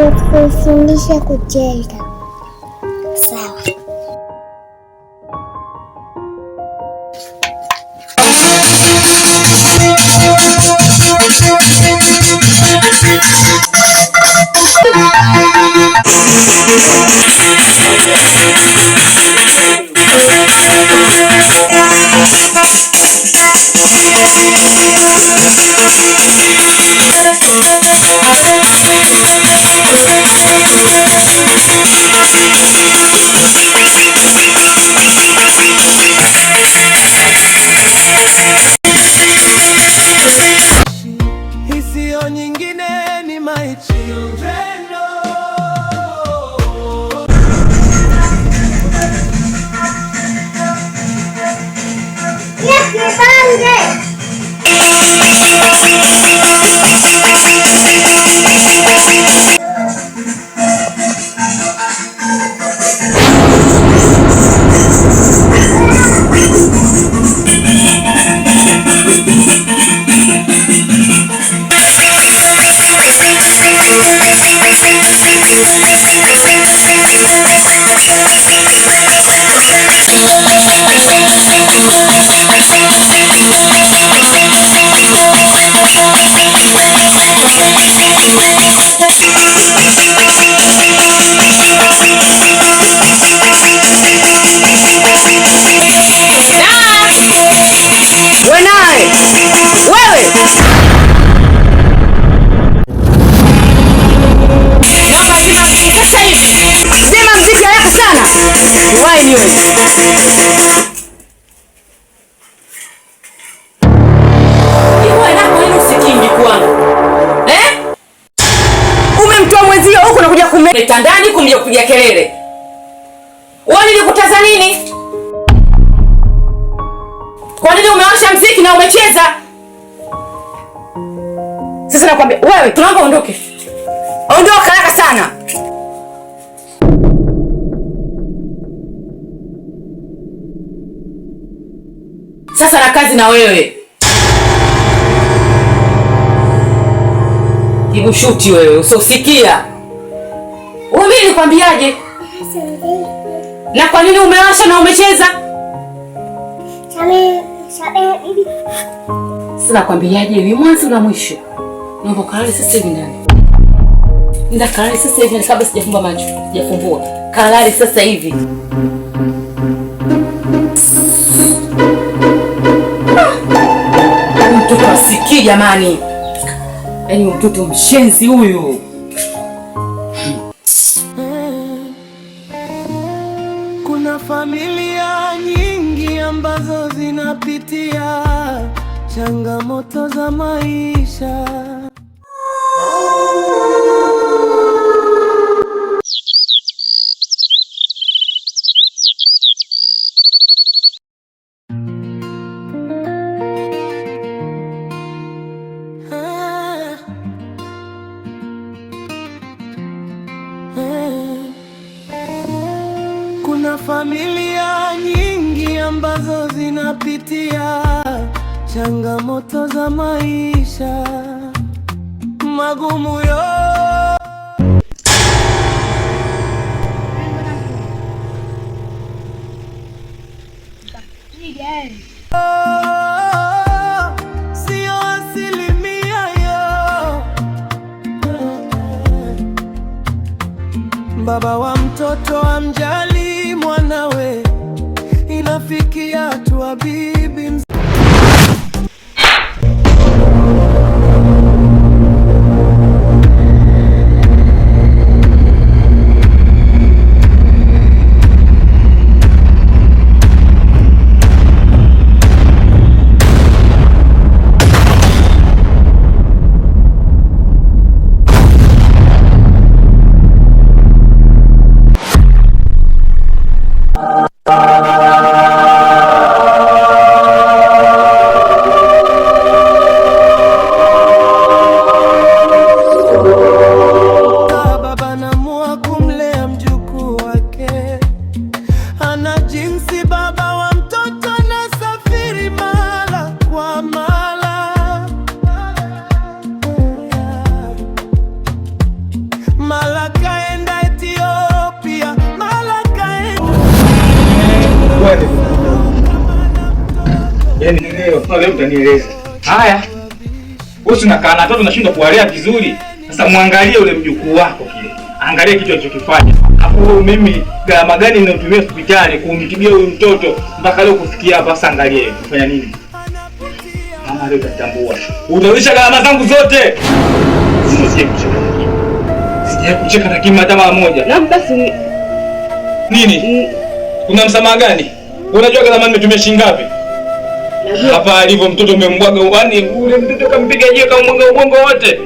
Kufundisha kucheza. Sawa. Hisio nyingine ni my children, oh. Kibange. We naye wewe, naomba zima mziki sasa hivi, zima mziki haraka sana. Wahi niwe Iwe nako nini usikii mjukuu wangu eh? Umemtoa mwenzio huku nakuja kumleta ndani kumja kupiga kelele. Wewe nilikutaza nini? Kwa nini umewasha mziki na umecheza? Sasa nakwambia wewe, tunaomba uondoke. Ondoka haraka sana. Sasa na kazi na wewe. Kibushuti wewe, usosikia. Wewe mimi nilikwambiaje? Na kwa nini umewasha na umecheza? Sasa nakwambiaje, ni mwanzo na mwisho. Naomba kalale sasa hivi ndani. Nenda kalale sasa hivi kabla sijafumba macho, sijafumbua. Kalale sasa hivi. Ah! Mtoto asikii jamani. Yaani mtoto mshenzi huyu. Kuna familia nyingi ambazo zinapitia changamoto za maisha. Ah. Ah. Kuna familia nyingi ambazo zinapitia changamoto za maisha magumu yo. Sio asilimia yo. Baba wa mtoto amjali mwanawe, inafikia hatua bibi Sasa leo utanieleza. Haya. Wewe unakaa na watoto unashindwa kuwalea vizuri. Sasa muangalie ule mjukuu wako kile. Angalia kitu alichokifanya. Hapo mimi gharama gani ninayotumia hospitali kumtibia huyu mtoto mpaka leo kufikia hapa. Sasa angalie kufanya nini? Mama leo utatambua. Utarudisha gharama zangu zote. Sisi sije kucheka na kima hata mara moja. Na basi nini? Una msamaha gani? Unajua gharama nimetumia shilingi ngapi? Hapa alivyo mtoto umembwaga, yaani ule mtoto kampiga jiwe kamwaga ubongo wote.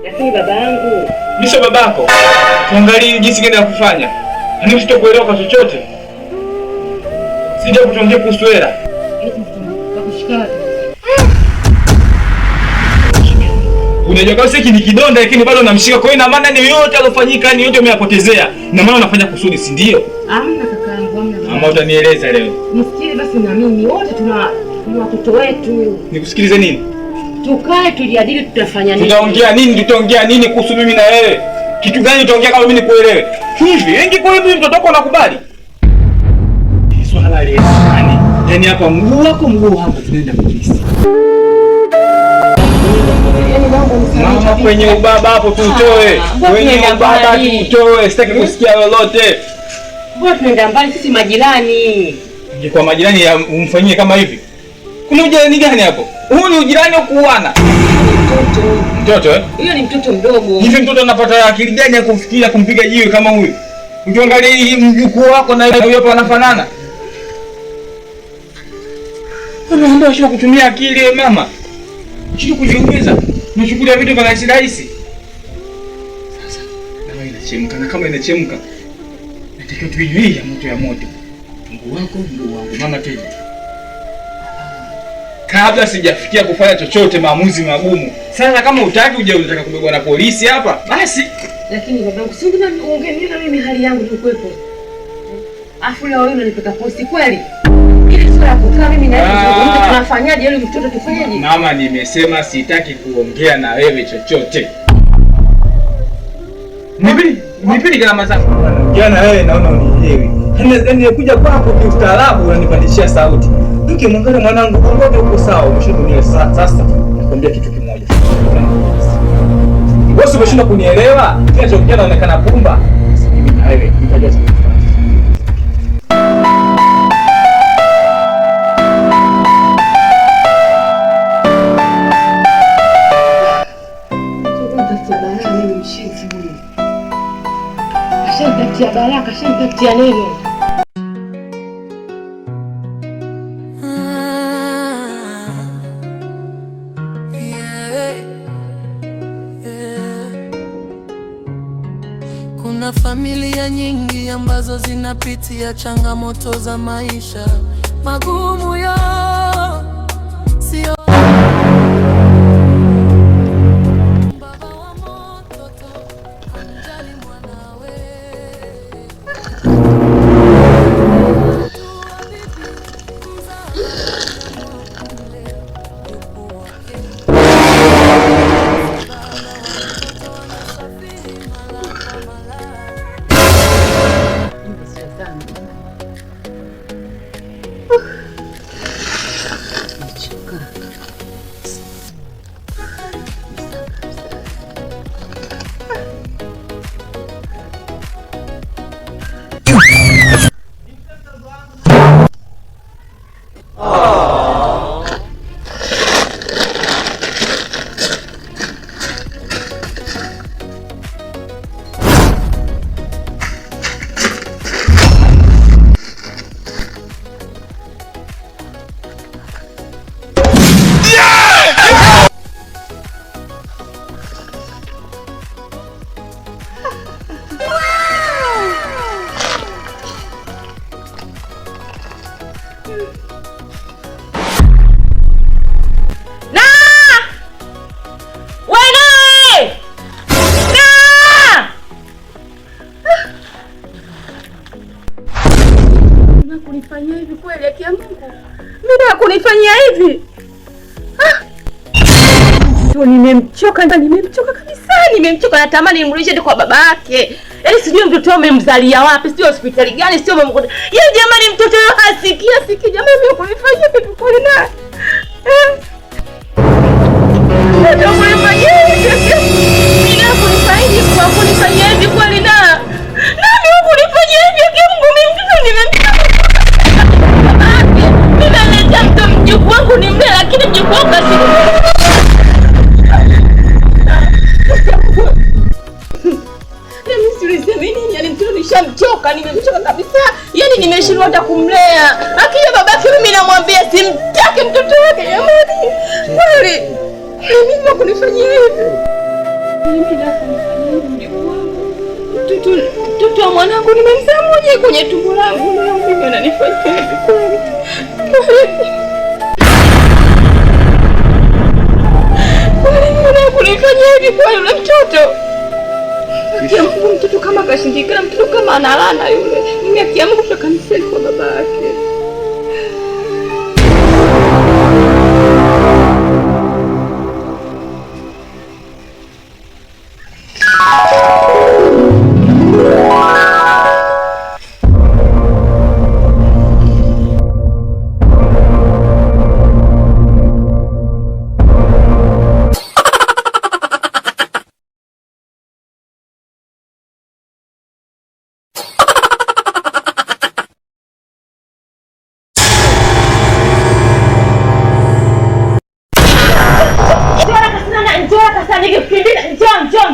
Lakini baba yangu, mimi sio babako. Tuangalie jinsi gani ya kufanya. Yaani usitokuelewa kwa chochote. Sija kutuongea kuhusu hela. Unajua kama sasa ni kidonda lakini bado namshika. Kwa hiyo ina maana ni yote alofanyika ni yote umeyapotezea. Ina maana unafanya kusudi, si ndio? Hamna kaka yangu, hamna. Ama utanieleza leo. Nisikilize basi na mimi, wote tuna watoto wetu. Nikusikilize nini? Tukae tujadili tutafanya nini? Tutaongea nini? Tutaongea nini kuhusu mimi na wewe? Kitu gani utaongea kama mimi nikuelewe? Hivi, wengi kwa hivi mtoto wako anakubali? Swala la nani? Yaani hapa mguu wako mguu wangu tunaenda polisi. Mama kwenye ubaba hapo tuutoe. Kwenye ubaba tuutoe, sitaki kusikia lolote. Mbona tunaenda mbali sisi majirani? Kwa majirani umfanyie kama hivi? Kuna ujirani gani hapo? Huu ni ujirani wa kuuana. Mtoto. Mtoto eh? Huyo ni mtoto mdogo. Hivi mtoto anapata akili gani ya kufikiria kumpiga jiwe kama huyu? Ukiangalia mjukuu wako na huyo hapo wanafanana. Unaambia shida kutumia akili wewe mama. Shida kujiongeza. Unachukulia vitu kwa rahisi rahisi. Sasa kama inachemka na kama inachemka natakiwa tuijue ya moto ya moto. Mguu wako mguu wangu mama tena. Kabla sijafikia kufanya chochote maamuzi magumu. Sasa kama utaki uje unataka kubebwa na polisi hapa, basi. Lakini babangu, si ungeniona mimi hali yangu nilikuwepo. Afu leo wewe unanipeka posti kweli? Ile sura ya kukaa mimi na wewe tunafanyaje ili mtoto tufanyaje? Mama, nimesema sitaki kuongea na wewe chochote. Nipi gharama zako? Jana wewe naona unielewi. Yaani nimekuja kwako kiustaarabu unanipandishia sauti. Mke mwangalia mwanangu ngoja uko sawa, umeshadunia sasa. Nakwambia kitu kimoja. Wewe umeshindwa kunielewa? Kile chochote naonekana pumba. Sasa mimi na wewe nitajua cha kufanya. Ashanitafutia baraka, ashanitafutia neno. Kuna familia nyingi ambazo zinapitia changamoto za maisha magumu yo sio baba wa mtoto amjali mwanawe. Kunifanyia hivi kweli, haki ya Mungu? Mimi kunifanyia hivi? Sio, nimemchoka, nimemchoka kabisa, nimemchoka. Natamani nimrudishe kwa baba yake. Yaani sijui mtoto wao umemzalia wapi, sijui hospitali gani, sio umemkuta. Yeye jamani, mtoto wao hasikii, hasikii. Jamani, mimi kunifanyia hivi kweli na Kunifanyia hivi kweli na nani kunifanyia hivi? Mungu, mimi mtoto nimemtoa babake, mimi naleta mtoto mjukuu wangu ni mle, lakini mjukuu wangu kasi yani mtoto nishamchoka, nimemchoka kabisa, yani nimeshindwa hata kumlea. Akija babake mimi namwambia simtaki mtoto wake. Jamani, kweli mimi kunifanyia hivi? Mimi nakunifanyia hivi mjukuu wangu, mtoto wa mwanangu nimemzaa mwenyewe kwenye tumbo langu, na mimi ananifanyia hivi kweli? Kweli mimi kunifanyia hivi kweli? Yule mtoto Mungu, mtoto kama kashindikana, mtoto kama analana yule. Mimi akiamka kutoka kanisani kwa baba yake.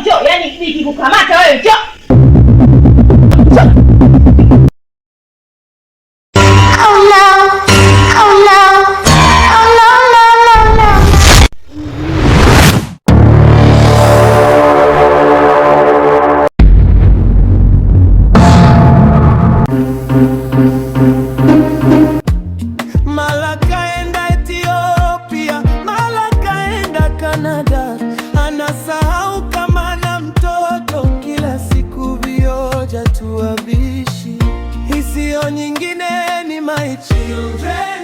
Njoo, yani nikikukamata wewe njoo. Oh no. Oh no. Oh no, no, no, no. Mara kaenda Ethiopia, mara kaenda Canada, anasahau kama na mtoto, kila siku vioja tuabishi. Hisio nyingine ni my children.